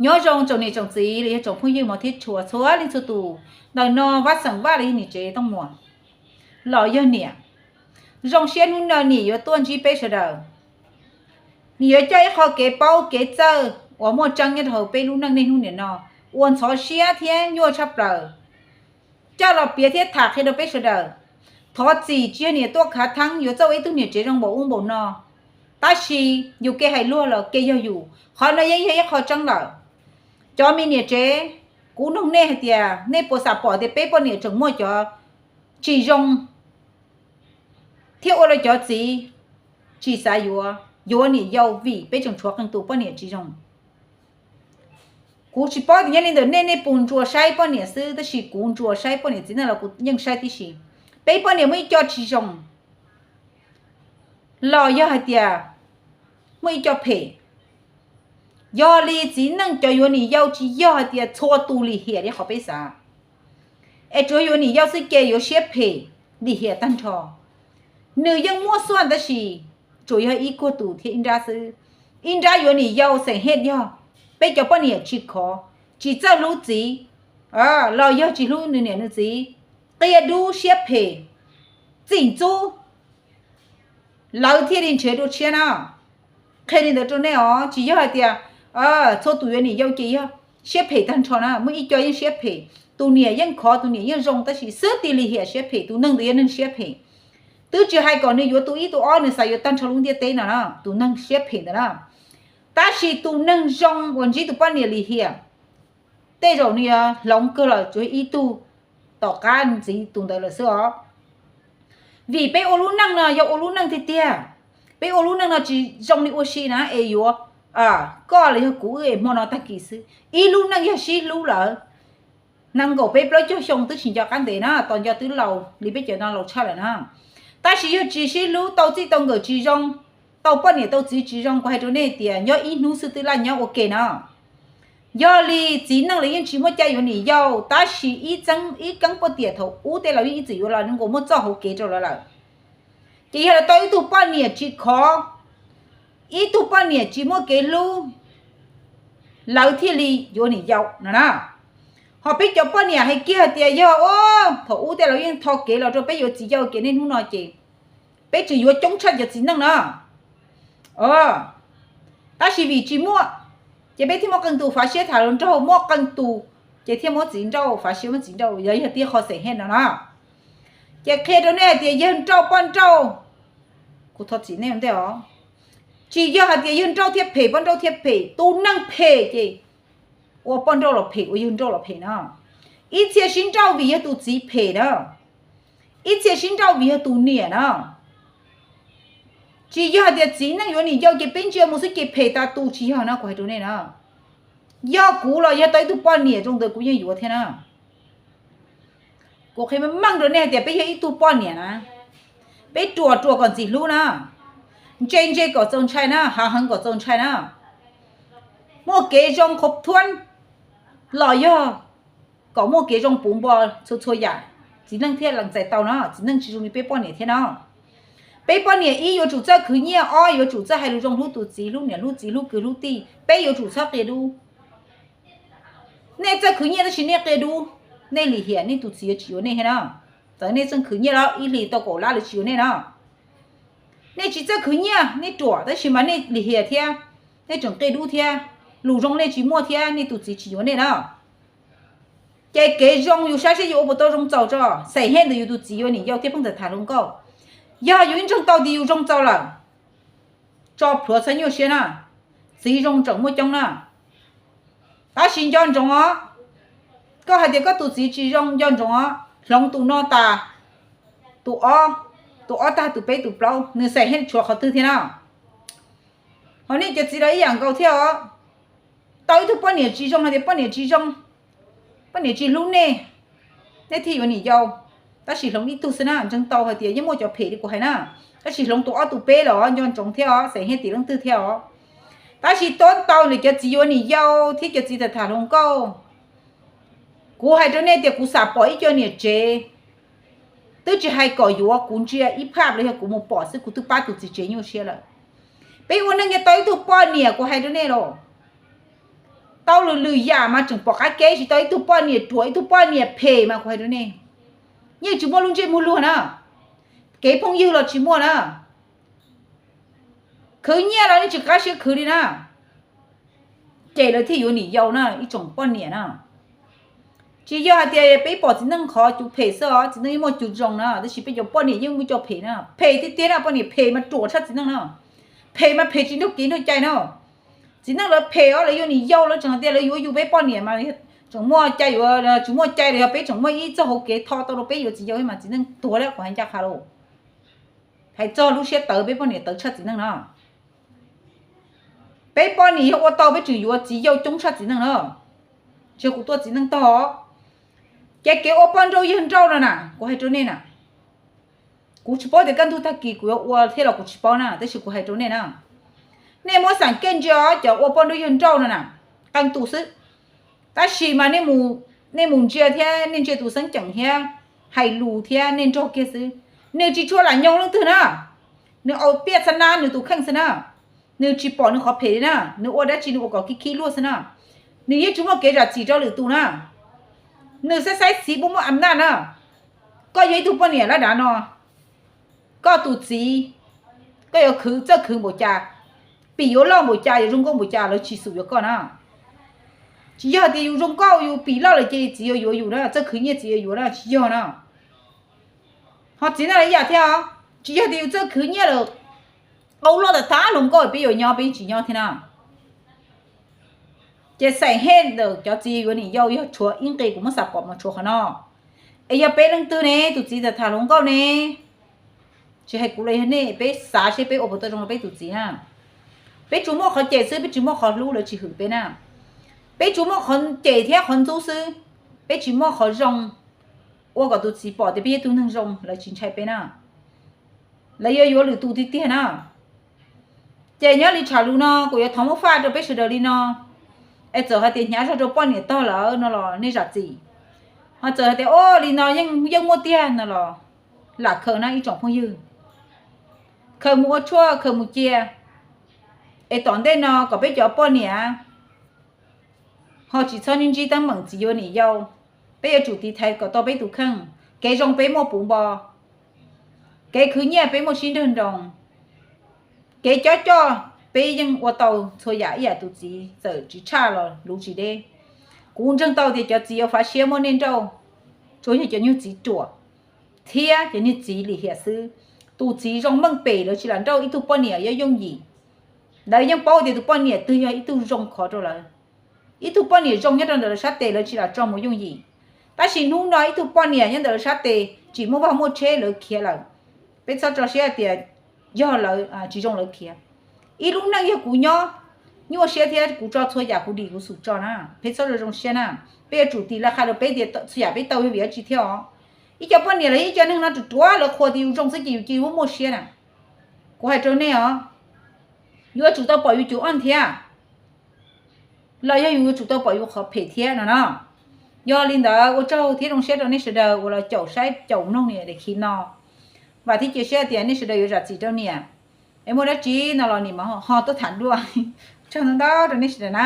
Nyob zoo tsoom niam tsoom txiv los yog tsoom phooj ywg mos thiab tshua txhua leej txhua tus, ntawm no Vaj Xeem Vaj los yog niam tsev Tooj Muas los yog niam. Zoo siab hnub no niam yuav tuaj ntsib peb sawv daws. Niam yuav coj ib qho kev paub kev txawj uas muaj tseeb nyob rau hauv peb lub neej niaj hnub niam no, uas ntxhov siab thiab nyuaj tshaj plaws, coj los piav thiab tham qhia rau peb sawv daws. Thov txim tsis yog niam tuaj khav theeb yuav txawj ua ib tug niam tsev zoo npaum ub npaum no, tab sis yus kev hais luag los kev yog yus, qhov no yeej yog ib qho tseeb lawm. Cov me niam tsev, kuv nug nej hais tias nej puas xam pom tias peb poj niam tseem muaj cov tsis zoo thiab ua rau cov txiv tsis xav yuav, yuav niam yau vim peb tseem tshuav qee tus poj niam tsis zoo. Kuv tsis paub tias nyob li ntawm nej, nej puas ntsuas saib poj niam xwb, tab sis kuv ntsuas saib poj niam txiv neej los kuv yeej saib tib si. Peb poj niam muaj ib co tsis zoo los yog hais tias muaj ib co phem. Yog li txiv neej cov yuav niam yau tsis yog hais tias txhua tus lim hiam li qhov peb xav, es tsuas yuav niam yau xwb ces yuav siab phem lim hiam tag nrho. Nws yeej muaj xuaj tab sis tsuas yog ib kuag tus thiab ib nrab xwb. Ib nrab yuav niam yau xeem hej yog peb cov poj niam tsis khov, tsis txawj hlub txiv, los yog tsis hlub nws niam nws txiv, qia dub siab phem, txim ntxub, lawv thiaj li nrhiav dua tshiab na. Qhia li ntawd rau nej os, tsis yog hais tias txhua tus yuav niam yau ces yog siab phem tag nrho na. Muaj ib co yeej siab phem, tus niam yeej khov tus niam yeej zoo tab sis xwb tis lim hiam siab phem, tus neeg ntawd yog neeg siab phem. Twb tsis hais kom nws yuav tus ib tus ob, nws xav yuav tag nrho lub ntiaj teb no na, tus neeg siab phem ntawd na. Tab sis tus neeg zoo uas ntsib tus poj niam lim hiam, tej zaum nws yuav hloov kawg los tsuas ib tug tom qab ntxiv tus ntawd lawm xwb os. Vim peb ua lub neej no yog ua lub neej tiag tiag, peb ua lub neej no tsis zoo li ua si na es yuav koj los yog kuv wb es hmo no tag kis xwb. Ib lub neej yog sib hlub lawm, nees nkaum peb plaub caug xyoo twb tsis nco qab ntev na, tos nco twb laus li peb cov no laus tshaj lawm na. Tab sis yog tsis sib hlub, tau txij tau nkawm tsis zoo, tau poj niam tau txiv tsis zoo, kuv hais rau nej tias nyob ib hnub xwb twb laj nyob ua ke na. Yog li txiv neej los yeej tsis muaj cai yuav niam yau, tab sis ib txeeb ib keeb poj tiam thaum ub tej laus yeej ib txwm yuav los nkaus muaj txoj hauv kev rau lawv lawm. Ces yog lawv tau ib tug poj niam tsis khov, ib tug poj niam tsis muaj kev hlub, lawv thiaj li yuav niam yau no na. Ho peb cov poj niam hais kiag hais tias yog thaum ub tej laus yeej tho kev los rau peb yuav txiv yau kev niaj hnub no ces peb tseem yuav coob tshaj cov txiv neej na. Tab sis vim tsis muaj, ces peb thiaj muaj qee tus fav siab tham hluas nraug, muaj qee tus ces thiaj muab txiv nrauj, fav siab muab txiv nrauj, yog yog tib qho xeem hej no na. Ces qhia rau nej hais tias yawg nrauj poj nrauj, kuv thov txim nej ua ntej os, tsis yog hais tias yawg nrauj thiaj phem poj nrauj thiaj phem, tus neeg phem ces ua poj nrauj los phem, ua yawg nrauj los phem na. Ib txhia sib nrauj vim yog tus txiv phem na, ib txhia sib nrauj vim yog tus niam na. Tsis yog hais tias txiv neej yuav niam yau ces peb ntsia mus xwb ces phem tas tus, tsis yog na, kuv hais rau nej na. Yog kuv los yog tau ib tug poj niam zoo ntawd kuv yeej yuav thiab na. Kuv qhia meej meej rau nej hais tias peb yog ib tug poj niam na, peb ruam ruam kom ntxim hlub na, ntse ntse kom txaus ntshai na, hav heev kom txaus ntshai na. Muaj kev zoo qhov thuab los yog kom muaj kev zoo puv npo txhua txhua yam, txiv neej thiaj lees txais tau na, txiv neej tsis zoo li peb poj niam thiab na. Peb poj niam ib yuav tsum txawj khwv nyiaj, ob yuav tsum txawj hais lus zoo hlub tus txiv hlub niam hlub txiv hlub kwv hlub tij, peb yuav tsum txhob qia dub. Nej txawj khwv nyiaj tab sis nej qia dub, nej lim hiam nej tus txiv yuav tsis yuav nej thiab na. Txawm nej txawj khwv nyiaj los ib hlis tau kaum lab lawv tsis yuav nej na. Nej tsis txawj khwv nyiaj, nej ruam tab sis mas nej lim hiam thiab, nej tseem qia dub thiab, lus zoo nej tsis muaj thiab, nej tus txiv tsis yuav nej na. Ces kev zoo yus saib seb yus ua puas tau zoo txaus tso, xeem hej ntawm yus tus txiv yuav niam yau thiab pheej txawm tham hluas nkauj. Yog yus ib ntseeg tau tias yus zoo txaus lawm, tso plhuav txhob nyuaj siab na, txiv zoo tseem muaj coob na. Tab sis nco ntsoov os, koj hais tias koj tus txiv tsis zoo nco ntsoov os, hloov tus no tas, tus ob, tus ob tag tus peb tus plaub, nws xeem hej tshuav qhov twg thiab na. Ho nej cov txiv los ib yam nkaus thiab os. Tau ib tug poj niam tsis zoo hais tias poj niam tsis zoo, poj niam tsis hlub nej, nej thiaj yuav niam yau. Tab sis hloov ib tug xwb na, ntseeg tau hais tias yeej muaj cov phem li kuv hais na. Tab sis hloov tus ob tus peb los nco ntsoov thiab os, xeem hej tim leej twg thiab os. Tab sis tuab ntau ntawm cov txiv yuav niam yau thiab cov txiv tham tham hluas nkauj, kuv hais rau nej tias kuv xam pom ib co niam tsev, twb tsis hais kom yuav, kuv ntsia ib phaj los yog kuv mus pom xwb kuv twb pab tus txiv tsev nyuaj siab lawm. Peb ua neej nyob tau ib tug poj niam, kuv hais rau nej los, tau Lwm lwm yam mas tseem pom qab kev tsis tau ib tug poj niam ruam, ib tug poj niam phem mas kuv hais rau nej, yeej tsis muaj lub ntsej muag luag na, kev phooj ywg los tsis muaj na, khwv nyiaj los nej tsis qab siab khwv li na. Ces lawv thiaj yuav niam yau na ib tsoom poj niam na. Tsis yog hais tias peb pom txiv neej qhov cus phem xwb os, txiv neej yeej muaj cus zoo na, tab sis peb cov poj niam yeej muaj cov phem na, phem tiag tiag na, poj niam phem mas ruam tshaj txiv neej na. Phem mas phem tsis nrog kev nrog cai na. Txiv neej lawv phem os, lawv yuav niam yau lawv tseem hais tias lawv yuav yus, peb poj niam mas tseem muaj cai yuav, tsis muaj cai los yog peb tseem muaj ib txoj hauv kev tho tau rau peb yuav txiv yau mas txiv neej tuag lawm kuv hais ncaj qha lauj. Hais txog lub siab tawv peb poj niam tawv tshaj txiv neej no. Peb poj niam yog ua tau peb tseem yuav txiv yau coob tshaj txiv neej na. Tsis yog kuv tuaj txiv neej tog, ces kev ua poj nrauj yawg nrauj no na kuv hais rau nej na, kuv tsis paub tias kaj ntug tag kis kuv yuav ua thiab los kuv tsis paub na, tab sis kuv hais rau nej na, nej muab xam kej ntsia os, cov ua poj nrauj yawg nrauj no na, qee tus xwb. Tab sis mas nej mus ntsia thiab nej ntsia tus xeeb ceem thiab hais lus thiab nej nrog kiag xwb, nws tsis tshua lam nyoog leej twg na. Nws au piaj txhab nab nws tus kheej xwb na. Nws tsis pom nws qhov phem li na, nws ua dab tsi nws ua kom khib khib luag xwb na. Nws yeej tsis muaj kev zam txim rau lwm tus na. Nws xaib xaib txiv muaj muaj am naj na. Koj yog ib tug poj niam lab dav no, koj tus txiv, koj yuav khwv txawj khwv npaum cas, pim yuav loj npaum cas, yuav zoo nkauj npaum cas lawv tsis xum yuav koj na. Tsis yog tias yus zoo nkauj yus pim loj lawm ces txiv yuav yuav yus na, txawj khwv nyiaj txiv yuav yuav na, tsis yog na. Ho txiv neej los ib yam thiab os, tsis yog tias yus txawj khwv nyiaj lawm, qau loj tas tas hluas nkauj peb yuav nyob peb yeej tsis nyob thiab na. Ces xaim hej ntawm cov txiv yuav niam yau yog tshuav ib nqe kuv muab xav pom mas tshuav qhov no. Es yog peb leej twg ne tus txiv tham tham hluas nkauj ne, tsis hais kuv los yog nej, peb xav seb peb ua puas tau zoo rau peb tus txiv na. Peb tsuas muaj qhov cem xwb, peb tsis muaj qhov hlub lawv tsis hwm peb na. Peb tsuas muaj qhov cem thiab qhov ntxub xwb, peb tsis muaj qhov zoo ua kom tus txiv pom tias peb yog tug neeg zoo lawv tsis ntshai peb na. Lawv yuav yuav lwm tus tiag tiag na. Ces nyob li tshav lus no kuv yuav thov muab faj rau peb sawv daws li no. Es txawm hais tias hnyav zog rau poj niam tog lawm no los nej zam txim. Ho txawm hais tias o li no yeej yeej muaj tiag no los lam khaws na ib tsoom phooj ywg, khaws mus ua tshuaj khaws mus cia. Es tom ntej no kom peb cov poj niam ho tsis txhob ntsib teeb meem txiv yuav niam yau. Peb yuav tsum tiv thaiv kom tau peb tus kheej. Kev zoo peb muaj puv npo, kev khwv nyiaj peb muaj sib nrawg nroos, kev cob coj peb yeej ua tau txhua yam ib yam tus txiv txawm tsis tshaj los luv tsis deb. Kuv ntseeg tau tias cov txiv yuav fav siab muaj nej nrauj tsuas yog cov nyuag txiv ruam thiab cov niag txiv lim hiam xwb. Tus txiv zoo meej pem lawv tsis lam nrauj ib tug poj niam yooj yooj yim. Lawv yeej paub tias tus poj niam twg yog ib tug zoo khov rau lawv. Ib tug poj niam zoo nyob rau ntawm lawv sab tes lawv tsis lam tso mus yooj yim. Tab sis hnub no ib tug poj niam nyob ntawm lawv sab tes tsis muaj vaj muaj tsheb lawv khiav lawm. Peb txhob tso siab tias yog lawv tsis zoo lawv khiav. Ib lub neej yog kuv nyob nyuaj siab thiab kuv tso txhua yam kuv dim kuv xum tso na, peb txhob zoo zoo siab na. Peb yuav tsum tiv laj qha rau peb tias txhua yam peb tau yog vim dab tsi thiab os. Ib co poj niam los ib co neeg no ruam ruam lawv qhuas tias yus zoo xwb ces yus cia muaj muaj siab na. Kuv hais rau nej os, yuav tsum tau pom yus cov oj thiab los yog yus yuav tsum tau pom yus qhov phem thiab no na. Yog li ntawd ua tsaug thiab zoo siab rau nej sawv daws uas los caum saib caum mloog niam daim khi no. Vam thiab cia siab tias nej sawv daws yuav zam txim rau niam. Es muaj dab tsi no los niam mam ho tuaj tham dua. Tsaug ntau ntau rau nej sawv daws na.